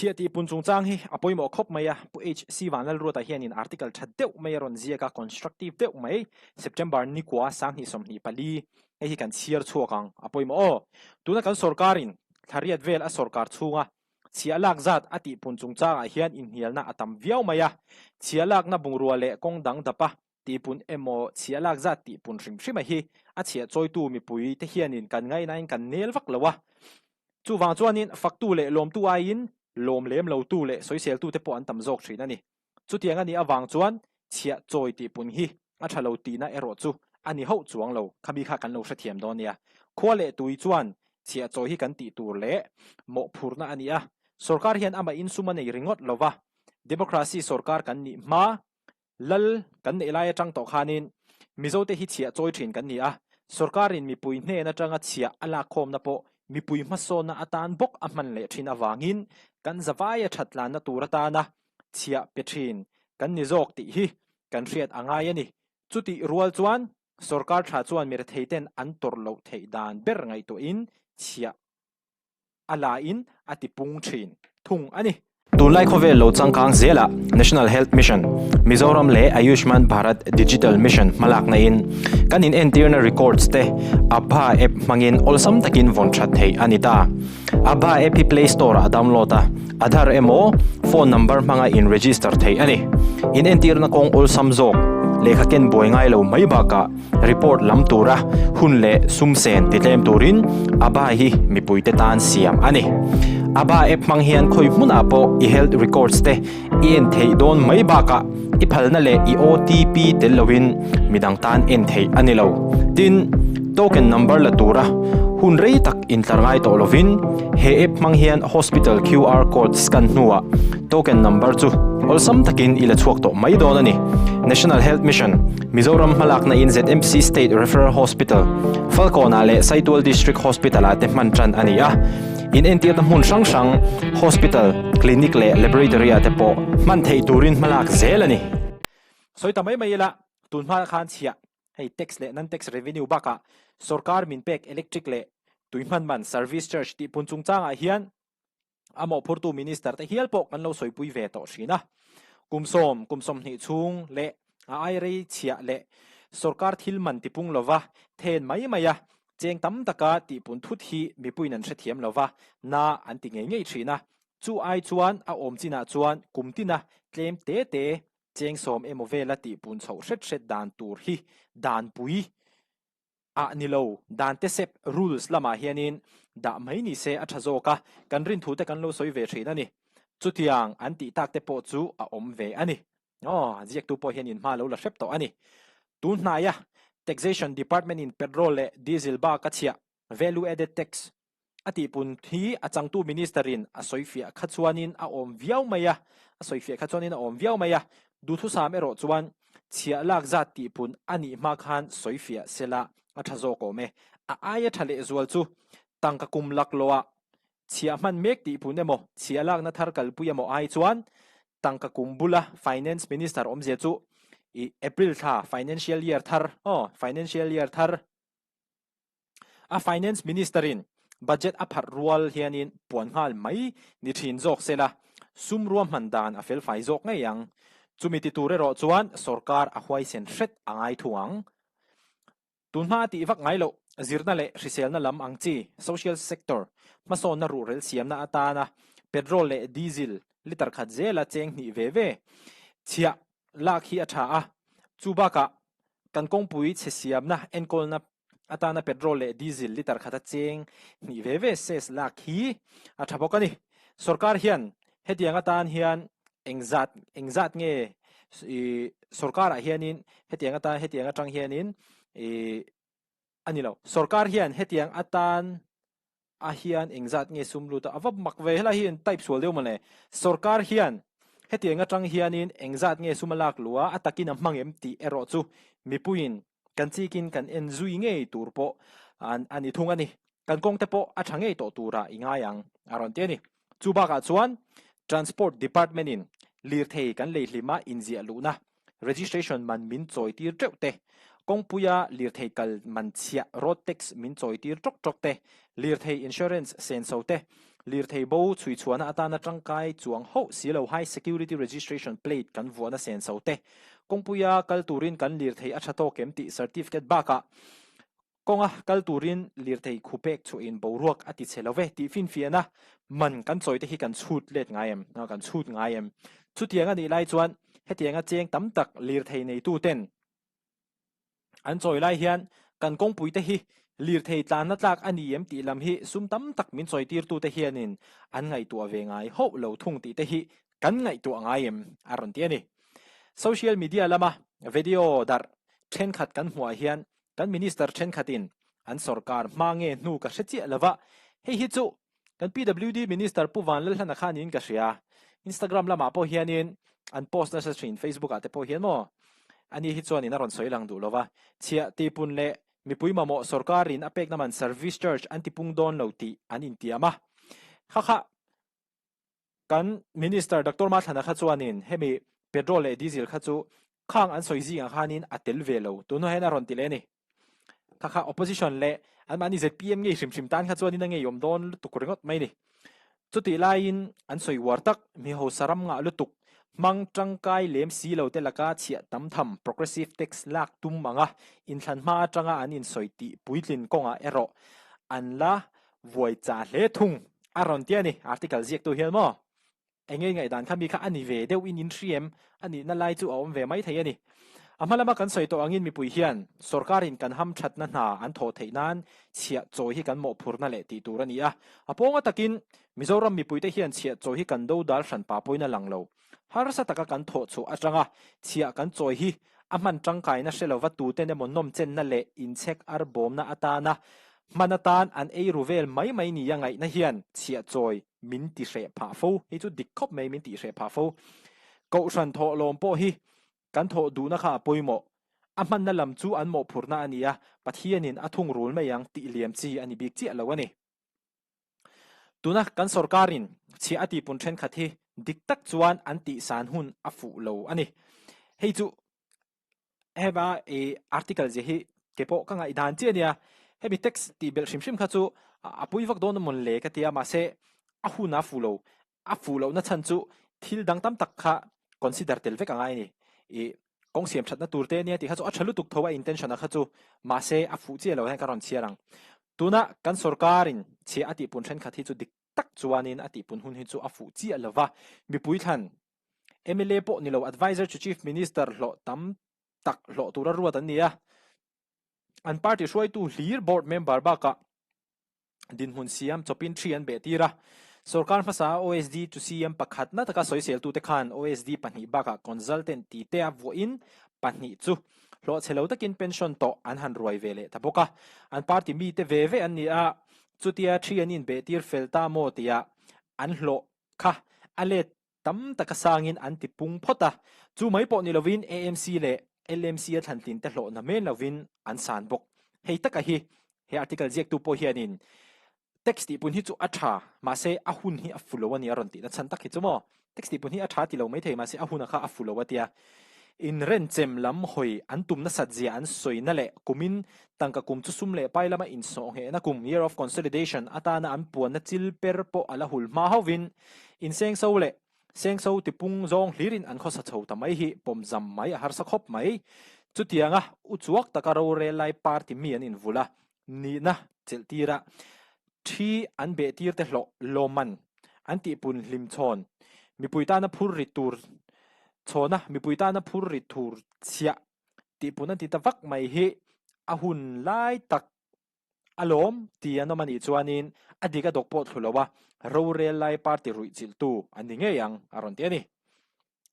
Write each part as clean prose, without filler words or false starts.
Chhiah tih pun chungchang hi a pawimawh khawp mai a, Pu HC Vanlalruata hianin article tha deuh mai a rawn ziak a, constructive deuh mai, September nikua 2024 hei hi kan chhiar chhuak ang, a pawimawh aw. Tuna kan sorkarin thlariat vel a sorkar chhunga chhiah lak zat a tih pun chungchangah hian inhnialna a tam viau mai a, chhiah lakna bungrua leh kawng dang dapa tihpun emaw chhiah lak zat tihpun hrim hrima hi a chhiah chawitu mipui te hianin kan ngaihnain kan nel vak lo a. Chuvang chuanin faktu leh lawmtu aiin lawm lem lotu leh sawiseltu te pawh an tam zawk thin a ni. Chutiang a nih avang chuan chhiah chawi tihpun hi a tha lo tihna erawh chu a ni hauh chuang lo, khami kha kan lo hrethiam dawn nia. Khua leh tui chuan chhiah chawi hi kan tih tur leh mawhphurhna a ni a, sorkar hian amah insum a nei ringawt lo va, democracy sorkar kan nih hma Lal kan neih lai atang tawh khanin Mizote hi chhiah chawi thin kan ni a, sorkarin mipui hnen atanga chhiah a lakkhawmna pawh mipui hmasawnna atan bawk a hman leh thin avangin kan zavaia thatlanna tur atana chhiah pe thin kan ni zawk tih hi kan hriat a ngai a ni. Chutih rual chuan sorkar tha chuan miretheiten an tawrh loh theih dan ber ngaihtuahin chhiah a la in a ti pung thin thung a ni. Tunlai khawvel lo changkang zelah National Health Mission, Mizoram leh Ayushman Bharat Digital Mission hmalakna in kan inentirna records te Abha app hmangin awlsam takin vawn that theih a ni ta. Abha app hi Play Store ah download a, Aadhaar emaw phone number hmanga in register theih a ni. Inentirna kawng awlsam zawk lehkha ken buai ngai lo mai bakah Report lam tura hun leh sum sen ti tlem turin ABHA hi mipuite tan siam a ni. ABHA app hmang hian khawi hmunah pawh i health records te i en theih dawn mai bakah i phalna leh i OTP tel loin midang tan en theih a ni lo. Tin, token number la tura hun rei tak intlar ngai tawh lovin he app hmang hian hospital QR code scan hnuah token number chu awlsam takin i la chhuak tawh mai dawn a ni. National Health Mission. Mizoram hmalakna in ZMC State Referral Hospital, Falkawnah leh Saitual District Hospital-ah te hman tan a ni a. Inentirna hmun hrang hrang, hospital, clinic leh laboratory-ah te pawh hman theih turin hmalak zel a ni. Sawi ta mai mai ila, tun hma khan chhiah, hei tax leh non-tax revenue bakah sorkar min pek electric leh tui hman man, service charge tih pun chungchangah hian A mawhphurtu Minister te hial pawh kan lo sawipui ve tawh thin a. Kum sawm, kum 20 chhung leh a ai rei chhiah leh sorkar thil man tipung lova then mai mai a, cheng tam taka tihpun thut hi mipuiin an hrethiam lova, na an ti ngei ngei thin a. Chu ai chuan a awm chinah chuan kum tina tlem te te cheng sawm emaw vela tihpun chhoh hret hret dan tur hi danpui Ah ni lo, dan te sep, rules, lamah hianin dah mai ni se a tha zawk a, kan rinthu te kan lo sawi ve thin a ni. Chutiang an tih tak te pawh chu a awm ve a ni. Aw, ziaktu pawh hian inhma lo la hrep tawh a ni. Tun hnaia Taxation Department in petrol leh diesel bak a chhiah, value added tax, A tihpun hi a changtu Minister-in a sawifiah kha chuanin a awm viau mai a, a sawifiah kha chuanin a awm viau mai a, duhthusam erawh chuan chhiah lak zat tihpun a nih hma khan sawifiah sela a tha zawk awm e. A aia tha lehzual chu tangka kum laklawhah chhiah hman mek tihpun emaw, chhiah lakna thar kalpui emaw ai chuan tangka kum bula Finance Minister awmzia chu i April thla Financial Year thar aw, Financial Year thar, A Finance Minister-in budget a pharh rual hianin puan nghal mai ni thin zawk se la, sum ruahman dan a felfai zawk ngei ang. Chumi ti tur erawh chuan sorkar a huaisen hret a ngai thung ang. Tunhma a tih vak ngai loh, zirna leh hriselna lam ang chi, social sector, hmasawnna ruhrel siamna atana petrol leh diesel litre khat zela cheng hnih ve ve chhiah lak hi a tha a, chu bakah kan kawngpui chhe siamna enkawlna atana petrol leh diesel litre khata cheng hnih ve ve cess lak hi a tha bawk a ni. Sorkar hian hetiang atan hian engzat engzat nge ih sorkarah hianin hetiang atan hetiang atang hianin ih a ni lo. Sorkar hian hetiang atan a hian engzat nge sum lut a, a va mak ve helai hi in type sual deuh mawle. Sorkar hian hetiang atang hianin engzat nge sum a lak luh a, a takin a hmang em tih erawh chu mipuiin kan chikin kan en zui ngei tur pawh a ni thung a ni. Kan kawng te pawh a tha ngei tawh turah i ngai ang a rawn ti a ni. Chu bakah chuan Transport Department in lirthei kan lei hlima inziah luhna Registration man min chawi tir teuh te, kawngpuia lirthei kal man chhiah road tax min chawi tir tawk tawk te, lirthei insurance senso te, Lirthei bo chhui chhuahna atana tangkai chuang hauh si lo High Security Registration Plate kan vuahna senso te, kawngpuia kal turin kan lirthei a tha tawk em tih certificate bakah kawnga kal turin lirthei khu pek chhuahin boruak a ti chhe lo ve tih finfiahna man kan chawi te hi kan chhut let ngai em? Kan chhut ngai em? Chutiang a nih lai chuan hetianga cheng tam tak lirthei neitu ten An chawi lai hian kan kawngpui te hi lirthei tlanna tlak a ni em tih lam hi sum tam tak min chawi tirtu te hianin an ngaihtuah ve ngai hauh lo thung tih te hi kan ngaihtuah ngai em a rawn ti a ni. Social media lama video darh thenkhat kan hmuh ah hian kan minister thenkhatin an sorkar hma nge hnu ka hre chiah lova, hei hi chu Kan PWD Minister Pu Van Lalhlana kha niin ka hria. Instagram lamah pawh hianin an post nasa thin, Facebook ah te pawh hian maw. Ani hi chuanin a rawn sawi lang duh lova. Chhiah tihpun leh mipui mamawh sorkarin a pekna man service charge an tipung dawn lo tih an intiam a. Kha kha kan Minister Doctor Mathlana kha chuanin hemi petrol leh diesel kha chu khang an sawi zingah khanin a tel ve lo. Tunah hian a rawn ti leh a ni. Kha kha opposition leh anmahni ZPM ngei hrim hrim tan kha chuanin a ngeiawm dawn lutuk ringawt mai ni. Chutih laiin an sawi uar tak, mi hausa ram ngah lutuk, hmang tangkai lem si lo te laka chhiah tam tham progressive tax lak tum anga inthlan hma atanga an insawi tih puitlin kawngah erawh an la vuai chah hle thung a rawn ti a ni, article ziaktu hian maw? Eng nge ngaihdan kha mi kha a ni ve deuh in in hri em? A nihna lai chu a awm ve mai thei a ni. A hma lama kan sawi tawh angin mipui hian sorkarin kan hamthatna hna an thawh theih nan chhiah chawi hi kan mawhphurhna leh tih tur a ni a. A pawnga takin Mizoram mipuite hian chhiah chawi hi kan do dal hran pa pawhin a lang lo. Harsa taka kan thawh chhuah atanga chhiah kan chawi hi a hman tangkaina hre lova tuten emaw nawmchenna leh inchhek ar bawmna atana hman atan an ei ru vel mai mai nia ngaihna hian chhiah chawi min ti hreh phah fo, hei chu dik khawp mai min tih hreh phah fo. Kohhran thawh lawm pawh hi kan thawh duhna kha a pawimawh, a hmanna lam chu an mawhphurhna a ni a, Pathianin a thungrul mai ang tih liam chi a ni bik chiah lo a ni. Tuna kan sorkarin chhiah a tihpun thenkhat hi dik tak chuan an tihsan hun a fuh lo a ni. Hei chu hema i article zia hi ke pawh ka ngaihdan chiah ania hemi text tih belh hrim hrim kha chu a pui vak dawn amawn le ka ti a mahse a hun a fuh lo a fuh lohna chhan chu thil dang tam tak kha consider tel vek a ngai a ni i kawng siam thatna tur te ania tih kha chu a tha lutuk tho a intention a kha chu mahse a fuh chiah lo hian ka rawn chhiar ang tuna kan sorkarin chhiah a tihpun thenkhat hi chu dik tak chuanin a tihpun hun hi chu a fuh chiah lova mipui thlan mla pawh ni lo adviser to chief minister hlawh tam tak hlawh tura ruat an ni a, an party hruaitu hlir board member bakah dinhmun siam chawpin thi an beh tir a. Sorkar hmasa OSD to CM pakhatna taka sawiseltute khan OSD pahnih bakah consultant ti te a vuahin pahnih chu hlawh chhe lo takin pension tawh an han ruai ve leh ta bawk a. An party mite ve ve an ni a, chutia thi an inbeh tir fel ta maw tia an hlawh kha a let tam taka sangin an ti pung phawt a, chu mai pawh ni lovin AMC leh LMC a thlantlin te hlawhna men lovin an san bawk. Hei taka hi he article ziaktu pawh hianin tax tihpun hi chu a tha, mahse a hun hi a fu lo a ni a rawn tihna chhan tak hi chu maw? Tax tihpun hi a tha ti lo maithei mahse a huna kha a fu lo a tia. Inrenchem lam hawi an tum nasat zia an sawina leh kumin tangka kum chu sum leh pai lama insawhnghehna kum, year of consolidation, atana an puanna chil per pawh a la hul hma hovin insengso leh sengso tipung zawng hlirin an khawsa chho ta mai hi pawmzam mai a harsa khawp mai. Chutianga uchuak taka rorel lai party mi an invulh a, nihna chelh tira thi an beh tir te hlawh lawmman an tihpun hlim chhawn mipui tana phur rit tur chhawna mipui tana phur rit tur chhiah tihpun an ti ta vak mai hi a hun lai tak a lawm ti an awm a nih chuanin a dik a dawk pawh thlu lo a rorel lai party ruih chilhtu an ni ngei ang a rawn ti a ni.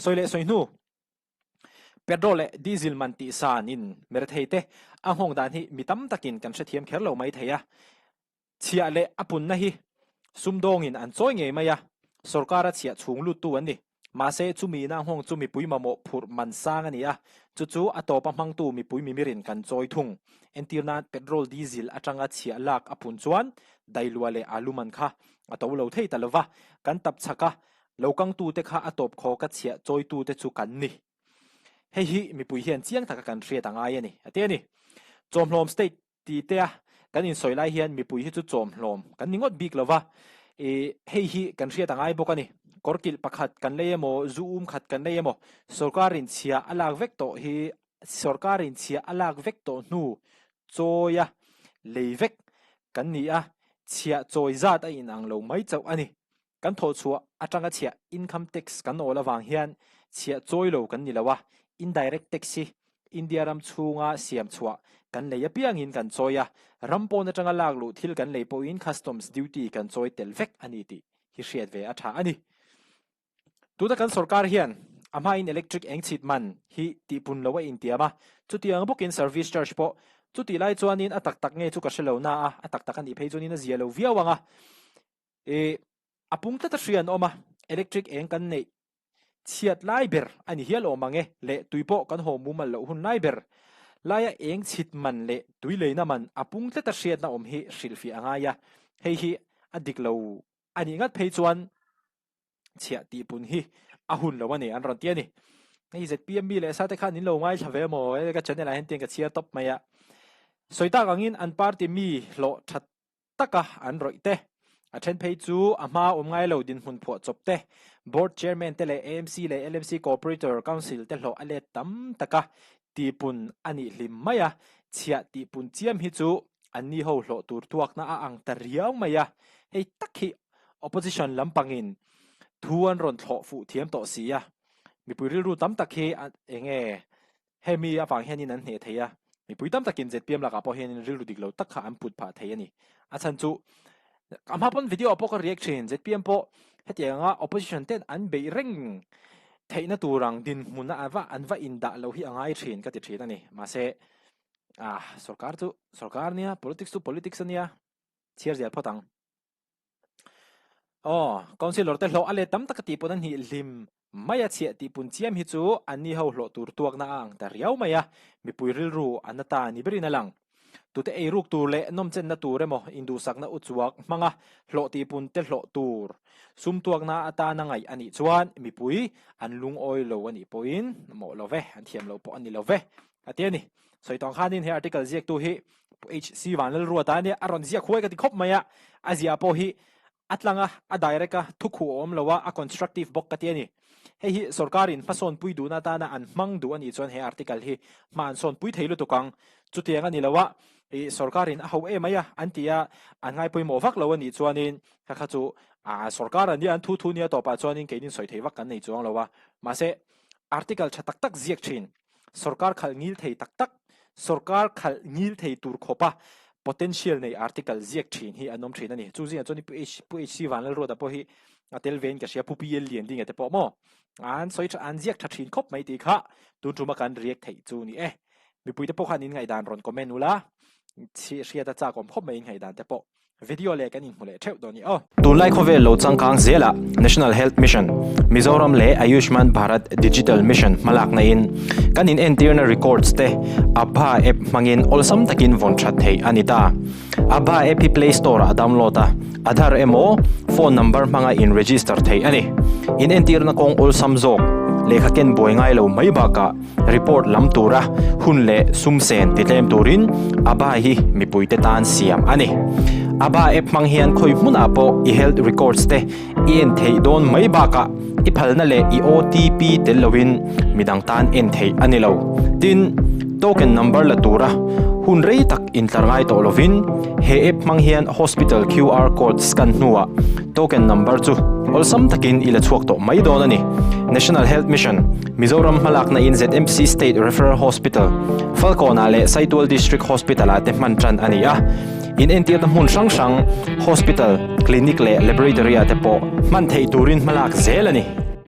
Sawi leh sawi hnu. Petrol leh diesel man tih san in merethei te a nghawng dan hi mi tam takin kan hrethiam kher lo mai thei a. Chhiah leh a punna hi sumdawngin an chawi ngei mai a, sorkara chhiah chhung luttu an ni. Mahse chumi ina nghawng chu mipui mamawh phurh man sang a ni a, chu chu a tawpa hmangtu mipui mimirin kan chawi thung. Entir nan petrol diesel atanga chhiah lak a pun chuan dailua leh alu man kha a to lo thei ta lova, kan tap chhak a, Lo kangtute kha a tawp khaw ka chhiah chawitute chu kan ni. Hei hi mipui hian chiang taka kan hriat a ngai a ni, a ti a ni. Chawmhlawm state ti tea kan insawi lai hian mipui hi chu chawmhlawm kan ni ngawt bik lo va. I hei hi kan hriat a ngai bawk a ni. Kawrkilh pakhat kan lei emaw, zu um khat kan lei emaw, sorkarin chhia a lak vek tawh hi sorkarin chhia a lak vek tawh hnu chawia lei vek kan ni a, chhiah chawi zat a inang lo mai chauh a ni. Kan thawhchhuah atanga chhiah income tax kan awl avang hian chhiah chawi lo kan ni lo a, indirect tax hi India ram chhunga siam chhuah kan lei apiangin kan chawi a, ram pawn atanga lak luh thil kan lei pawhin customs duty kan chawi tel vek a ni tih hi hriat ve a tha a ni. Tuna kan sorkar hian a hmain electric eng chhit man hi tihpun lo a intiam a, chutiang bawkin service charge pawh chutih lai chuanin a tak tak nge chu ka hre lo na a, a tak tak a nih phei chuanin a zia lo viau ang a. Ih, a pung tlat a hria an awm a, electric eng kan neih chhiat lai ber a ni hial awm ang e, leh tui pawh kan haw mumal loh hun lai ber laia eng chhit man leh tui leina man a pung tlat a hriatna awm hi hrilhfiah a ngai a, hei hi a dik lo a nih ngat phei chuan chhiah tihpun hi a hun lo a ni an rawn ti a ni. Hei ZPM mi leh sa te khan in lo ngaithla ve maw? Ka channel ah hian tiang ka chhiar tawp mai a. Sawi tak angin an party mi hlawh that taka an rawih te, a then phei chu a hma awm ngai lo dinhmun phuah chawp te, Board Chairman te leh AMC leh LMC Cooperator Council te hlawh a let tam taka tihpun a nih hlim mai a, chhiah tihpun chiam hi chu anni ho hlawh tur tuakna a ang ta riau mai a, hei tak hi Opposition lampangin thu an rawn thlawh fuh thiam tawh si a, mipui rilru tam tak hi eng nge Hemi avang hianin an hneh thei a, mipui tam takin zpm lakah pawh hianin rilru dik lo tak kha an put phah thei a ni. A chhan chu a hma pawn video ah pawh ka react thin, zpm pawh hetiang anga opposition ten an beih reng theihna tur ang dinhmun a va an va indah lo hi a ngai thin ka ti thin a ni. Mahse ah sorkar chu sorkar nia, politics chu politics a nia, chhiar zel phawt ang. Aw, councillor te hlawh a let tam tak a tih pawn an hnih hlim mai a chhiah tih pun chiam hi chu anni ho hlawh tur tuakna a ang ta riau mai a, mipui rilru a na ta ni berin a lang. Tute eiruk tur leh nawmchenna tur emaw induhsakna uchuak hmanga hlawh tih pun te hlawh tur sum tuakna atana ngaih a nih chuan mipui an lungawi lo a nih pawhin mawh lo ve, an thiam lo pawh a ni lo ve a ti a ni. Sawi tawng khanin he article ziaktu hi Pu HC Vanlalruata a nia, a rawn ziak huai ka ti khawp mai a, a ziah pawh hi a tlang a, a direct a, thukhuh a awm lo a, a constructive bawk ka ti a ni. Hei hi sorkarin hmasawnpui duhna atana an hmang duh a nih chuan he article hi hma an sawnpui thei lutuk ang. Chutiang a ni lo a, ih sorkarin a ho em mai a, an ti a, an ngaipawimawh vak lo a nih chuanin kha kha chu ah sorkar an nia, an thu thu nia tawpah chuanin keinin sawi thei vak kan nei chuang lo a. Mahse, article tha tak tak ziak thin. Sorkar khalh ngil thei tak tak, sorkar khalh ngil thei tur khawpa potential nei article ziak thin hi an awm thin a ni. Chu zingah chuan Pu H Pu HC Vanlalruata pawh hi a tel vein ka hria, Pu PL Liandinga te pawh maw an sawi tha an ziak tha thin khawp mai tih kha tun tuma kan react theih chu ni e. Mipuite pawh khan in ngaihdan rawn comment ula, hriat a chak awm khawp mai in ngaihdan te pawh. Video leh kan inhmu leh theuh dawn i aw. Tunlai khawvel lo changkang zelah National Health Mission, Mizoram leh Ayushman Bharat Digital Mission hmalakna in kan in entirna records te Abha app hmangin awlsam takin vawn that theih a ni ta. Abha app hi Play Store ah download a, Aadhaar emaw phone number hmanga in register theih a ni. In entirna kawng awlsam zawk lehkha ken buai ngai lo mai bakah Report lam tura hun leh sum sen ti tlem turin ABHA hi mipuite tan siam a ni. ABHA app hmang hian khawi hmunah pawh i health records te i en theih dawn mai bakah i phalna leh i OTP tel loin midang tan en theih a ni lo. Tin, token number la tura hun rei tak intlar ngai tawh lovin he app hmang hian hospital QR code scan hnuah token number chu awlsam takin i la chhuak tawh mai dawn a ni. National Health Mission. Mizoram hmalakna in ZMC State Referral Hospital, Falkawnah leh Saitual District Hospital-ah te hman tan a ni a. In entirna hmun hrang hrang, hospital, clinic leh laboratory-ah te pawh hman theih turin hmalak zel a ni.